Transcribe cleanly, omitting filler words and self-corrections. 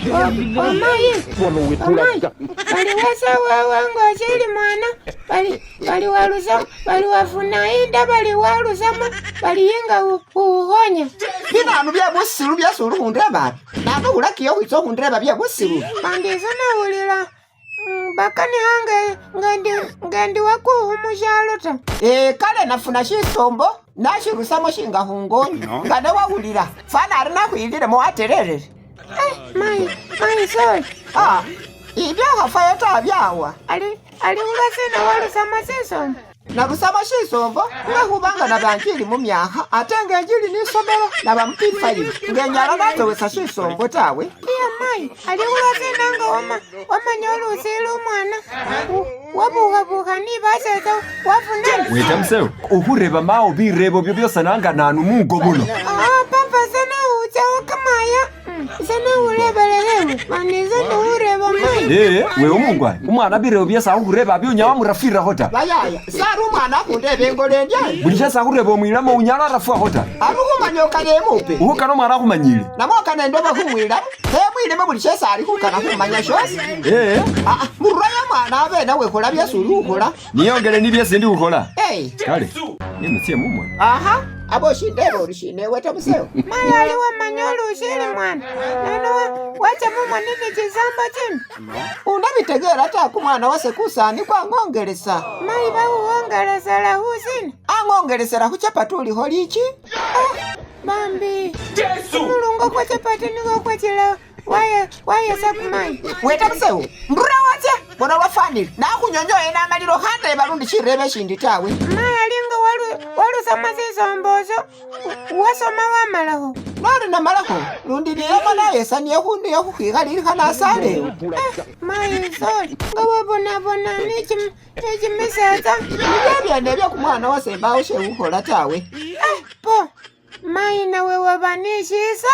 Omayi, omayi, bali wasa wewe ng'oshili mwana, bali bali walusa bali wafuna inda bali walusamo bali yinga uhonya. Binanu bye busilu byesi uli khundeba abi? Nanu khulakiye khwitsa khundeba bye busilu? Khandi ise nawulila bakanikha ngendi wakuhu mushalo ta. Ee kale nafuna shisombo nashirusamo shinga khungonye nga newawulila fana ari nakhwililemo watererere. Eh, mayi, mayi sorry. Ah, ibyakhafayo ta byawa. Ali ali khulwasina walusamo sisombo? Narusamo shisombo lwekhubanga naba njili mumyakha ate nga enjili nisomelo naba mu P5 ngenyala natsowesa shisombo tawe. Iya mayi, ali khulwasina nga wamanya olusila umwana wabukhabukha ni basetsa wafunana. Weta musewo ukhureba mawo birebo byo byosananga nanu mungo muno. Ah, papa sana utsawo kamaya. Sana urebelelewe mani sana ureba mayi. Ee wewe omungwaye umwana birebo byesi akhureba byo unyala wamurafirakho ta. Bayaya sari umwana akhundeba engolo endya Buli shesi akhureba omwilamo unyala arafwakho ta. ari khumanya okana emupe Ukhukana umwana akhumanyile. namwe okana endoba khumwilamo khemwilemo buli shesi ali khukana khumanya shosi. Ee Ah, mururayo mwana abene wekhola byesi uli khukhola. niyongele ni byesi ndi khukhola. Hey. Kale nimutsie mumoni. Aha, abo shindeba ori shinewe ta musewo. Mayi ali wamanya olushili mwana. Nono wacha mumoni ni chisamba chino. Undabitegera ta kumwana wase kusani kwang'ongelesa. Mayi bakhukhongelesela khusina. Ang'ongelesela khuchapati ulikho lichi. Ah, bambi. Kumulungo kwa chapati niko kwachila wayesa kumayi. Weta musewo, mbura watya bona lwafanile nakhunyonyoye namalilo khandeba lundi shirebe shindi tawe. Mayi alinga walusamo sisomboso wasoma wamalakho. Noli namalakho lundi nilamo nayesa niye khukhwikhalilikha nasalewo. Eh, mayi sorry nga wabonabona nechimisetsa. Nibyo byene byo kumwana wase mbawo shekhukhola tawe. Eh, po mayi nawe waba nishisa.